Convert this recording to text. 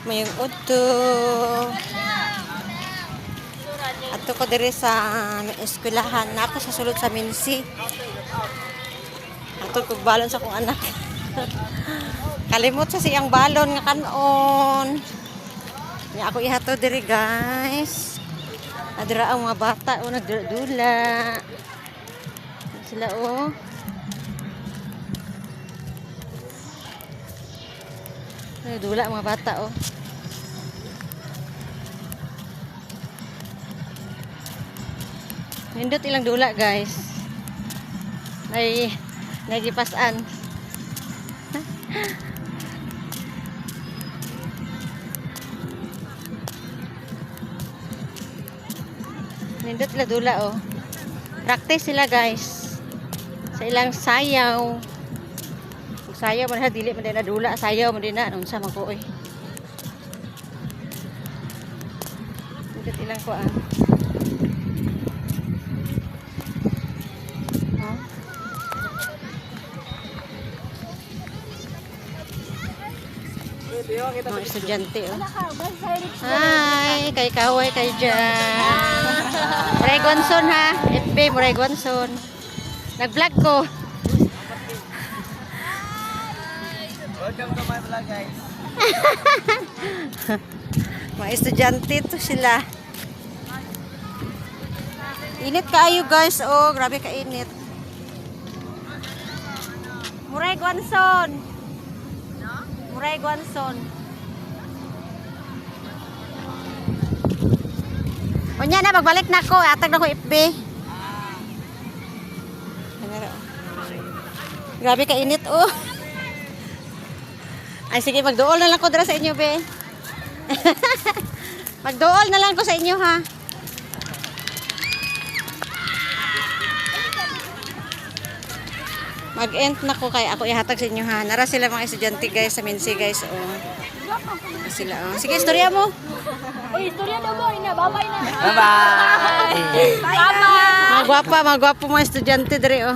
Mayong udto. Adto ko diri sa eskwelahan na ako sa sulod sa Minsi. Ato kog balon sa akong anak. Kalimot sa siyang balon nga kanon. Nya ako ihato diri, guys. Adira ang mga bata o nagdula. Sila oh. Nagdula ang mga bata oh. Nindot ilang dula, guys. Nay nagipasan. Nindot ila dula oh. Practice sila, guys. Sa ilang sayaw. Kung sayaw man ha, dili man din na dula, sayaw man din na unsa man ko oy. Nindot ilang kuan. Oh. Mga estudyante, oh. Hi! Kay Kaway, kay dyan. Muray Gonson, ha? FB, Muray Gonson. Nag-vlog ko. Welcome to my vlog, guys. Mga estudyante to sila. Init kaayo, guys. Oh, grabe ka init. Muray Gonson. Muray Gonson. Unya na, magbalik na ako. Atag na ko FB. Grabe ka init oh. Ay sige, magduol na lang ko dira sa inyo, be. Magduol na lang ko sa inyo, ha. Mag-end na ko kay ako ihatag sa inyo, ha. Nara sila mga estudyante, guys, sa Minsi, guys, oh. Nara sila oh. Sige, istorya mo. Uy, istorya daw mo, ina. Babay na. Bye-bye! Bye-bye. Mga gwapa, mga gwapo mga estudyante diri oh.